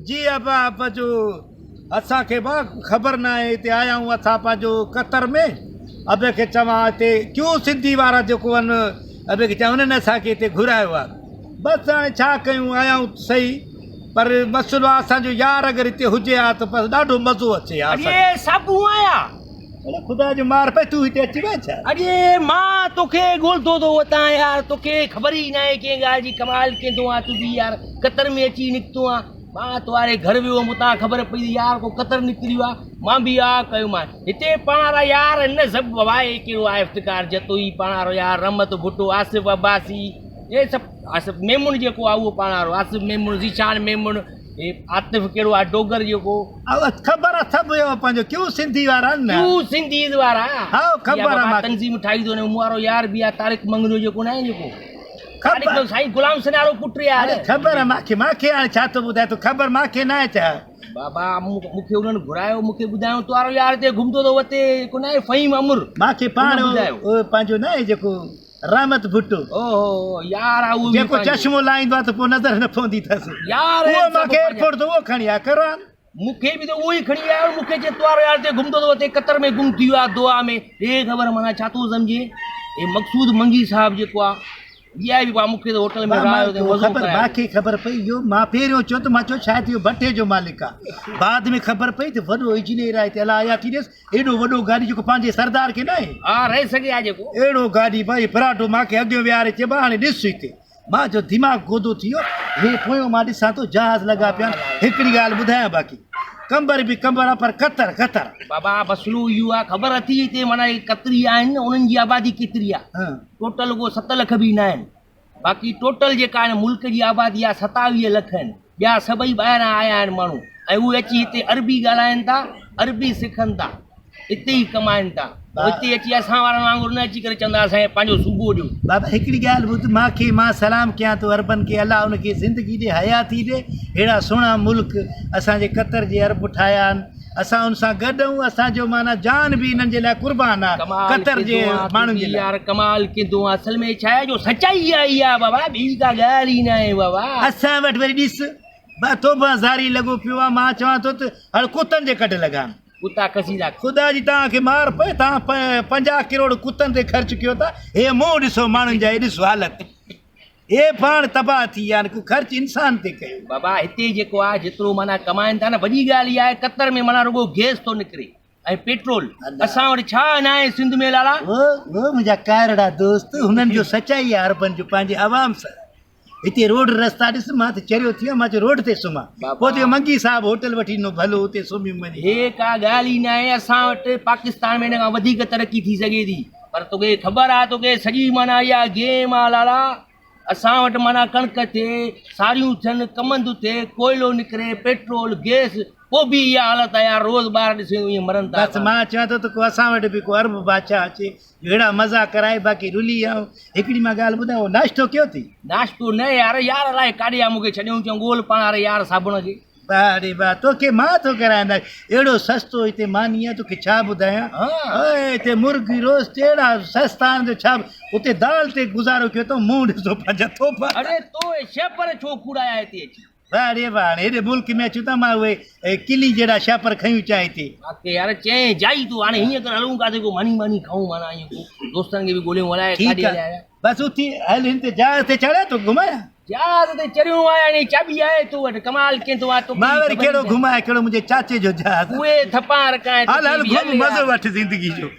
جي ابا پنهنجو اسان کي با خبر نه آهي هتي آيا آهيون اسان پنهنجو قطر ۾ ابي کي چوان هتي ڪيو سنڌي وارا جيڪو آهن ابي کي چوان انهن اسان کي هتي گهرايو آهي بس هاڻي ڇا ڪيون آيا آهيون صحيح پر مسئلو آهي اسان جو يار اگر هتي هجي ها ته بس ڏاڍو مزو اچي ها اڙي صابون آيا اڙي خدا جو مار پئي تون هتي اچي وئين ڇا؟ اڙي مان توکي ڳولندو ٿو وتان يار توکي خبر ئي ناهي ڪنهن ڳالهه جي ڪمال ڪيندو آن تون به يار قطر ۾ اچي نڪتو آن مان تواري گهر ويو هئم اتان خبر پئي ته يار ڪو قطر نڪري ويو آ مان به آ ڪيومان هتي پاڻ وارا يار نه سڀ بابا هي ڪهڙو آ افتخار جتوئي پاڻ وارو يار رحمت ڀٽو آصف عباسي هي سڀ آصف ميمڻ جيڪو آ اهو پاڻ وارو آصف ميمڻ ذيشان ميمڻ هي عاطف ڪهڙو آ ڊوگر جيڪو. او خبر آ سڀ اهو پنهنجو ڪيو سنڌي وارا آهن نه. ڪيو سنڌيز وارا. هائو خبر آ ماکي. تنظيم ٺاهي ٿو مون وارو يار به آ طارق مڱريو جيڪو ناهي جيڪو. خبر سائين غلام سنارو وارو پٽ يار. اڙي خبر آ ماکي ماکي هاڻي ڇا ٿو ٻڌائي تو خبر ماکي ناهي ڇا. بابا مونکي انهن گهرايو مونکي ٻڌايو تو وارو يار هتي گهمندو ٿو وتي جيڪو ناهي فهيم امر. ماکي پاڻ پنهنجو ناهي جيڪو رحمت ڀٽو. اوهو يار اهو به جيڪو چشمو لائيندو آ ته پوء نظر نه پوندي اٿس. يار اهو مان کي ايئرپورٽ تي اهو کڻي آيو قرآن. مون کي به ته اهو ئي کڻي آيو مون کي چي توارو يار هتي گهمندو ٿو وتي قطر ۾ گم ٿي ويو آ دوحا ۾ ڏي خبر معنيٰ ڇا ٿو سمجهين هي مقصود منگي صاحب جيڪو آ وي آء پي مون کي ته هوٽل ۾ رهايو اٿئي مزو خبر ڪرايو مان کي خبر پئي اهو مان پهريون چيو ته مان چيو شايد اهو ڀٽي جو مالڪ آ بعد ۾ خبر پئي ته وڏو انجنيئر آ هتي الاء آيا ٿي ڏس ايڏو وڏو گاڏي جيڪو پنهنجي سردار کي ناهي. ها رهي سگهي ها جيڪو. اهڙو گاڏي ڀائي پراٽو مان کي اڳيون ويهاري چئي ڀا هاڻي ڏس هتي. مان چيو دماغ گودو ٿي ويو. هي پويون مان ڏسان ٿو جهاز لڳا پيا آهن. هڪڙي ڳالهه ٻڌايان باقي. قمبر به قمبر آ پر قطر قطر آ. بابا مسئلو اهو آ خبر اٿئي هتي معنيٰ هي قطري آهن نه انهن جي آبادي ڪيتري آ. ٽوٽل رڳو ست لک به ناهن. باقي ٽوٽل جيڪا هن ملڪ جي آبادي آهي 27 لک آهن ٻيا سڀئي ٻاهران آيا آهن ماڻهو ۽ اهي اچي هتي عربي ڳالهائن ٿا عربي سکن ٿا هتي ئي ڪمائن ٿا هتي اچي اسان وارن وانگر نه اچي ڪري چوندا اسان کي پنهنجو صوبو ڏيو. بابا هڪڙي ڳالهه ٻڌ مان کي مان سلام ڪيان ٿو عربن کي الله ان کي زندگي ڏي حياتي ڏي ههڙا سهڻا ملڪ اسان جي قطر جي عرب ٺاهيا آهن اسان ان سان گڏ آهيون اسان جو معنيٰ جان به انهن جي لاء قربان آهي قطر جي ماڻهن جي لاء. يار ڪمال ڪندو آ اصل ۾ ڇا آهي جو سچائي آئي آ بابا ٻي ڪا ڳالهه ئي ناهي بابا. اسان وٽ وري ڏس توبه زاري لڳو پيو آ مان چوان ٿو ته هاڻ ڪتن جي ڪڍ لڳان. ڪتا کسي ٿا. خدا جي توهان کي مار پئي توهان 50 ڪروڙ ڪتن تي خرچ ڪيو ٿا هي منهن ڏسو ماڻهن جا هي ڏسو حالت. اهي پاڻ تباهه ٿي ويا آهن، ڪو خرچ انسان تي ڪيو. بابا هتي جيڪو آهي جيترو معنيٰ ڪمائن ٿا نه وڏي ڳالهه اها آهي قطر ۾ معنيٰ رڳو گئس ٿو نڪري ۽ پيٽرول اسان وٽ ڇا ناهي سنڌ ۾ لالا. او منهنجا ڪارڙا دوست هنن جو سچائي آهي عربن جو پنهنجي عوام سان هتي روڊ رستا ڏس مان ته چريو ٿي ويم مان چيو روڊ تي سمهان پوء ته منگي صاحب هوٽل وٺي ڏنو ڀلو اتي سمهيم وڃي. هي ڪا ڳالهه ئي ناهي اسان وٽ پاڪستان ۾ هن کان وڌيڪ ترقي ٿي سگهي ٿي. پر توکي خبر آ توکي سڄي معنيٰ اها گيم آ لالا اسان وٽ معنيٰ ڪڻڪ ٿئي ساريون ٿين ڪمند ٿئي ڪوئلو نڪري پيٽرول گيس پوء به اها حالت آ يار روز ٻار ڏسين ائين مرن ٿا. بس مان چوان ٿو ته ڪو اسان وٽ به ڪو عرب بادشاهه اچي جو اهڙا مزا ڪرائي باقي رلي آئون هڪڙي مان ڳالهه ٻڌايان اهو ناشتو ڪيو اٿئي؟ ناشتو نه يار يار الائي ڪاڏي آ مون کي ڇڏيائون چيائون ڳول پاڻ واري يار صابڻ کي. واهه ڙي واهه توکي مان ٿو ڪرايان ناشتو اهڙو سستو هتي ماني آهي توکي ڇا ٻڌايان هتي مرغي روسٽ اهڙا سستا آهن جو ڇا اتي دال تي گذارو ڪيو اٿئون منهن ڏسو پنهنجا ٿوپا. اڙي تو اهي شهپر ڇو ڪوڙايا هتي اچي. واهه ڙي واهه هاڻي هيڏي ملڪ ۾ اچون ٿا مان اهي ڪلي جهڙا شهپر کنيون اچان هتي. واقعي يار چئين جائي تون هاڻي هيئن ڪر هلون ڪاٿي ڪو ماني ماني کائون معنيٰ ائين ڪو دوستن کي به ڳوليون الائي ڪاڏي هليا ويا. بس اٿي هل هن تي جهاز تي چڙهيا تو گهمايان. جهاز تي چڙهيو آهيان يعني چاٻي آهي تو وٽ ڪمال ڪين ٿو آ توکي مان وري ڪهڙو گهمايان ڪهڙو منهنجي چاچي جو جهاز. اهي ٿپان رکان هل هل گهم مزو وٺ زندگي جو.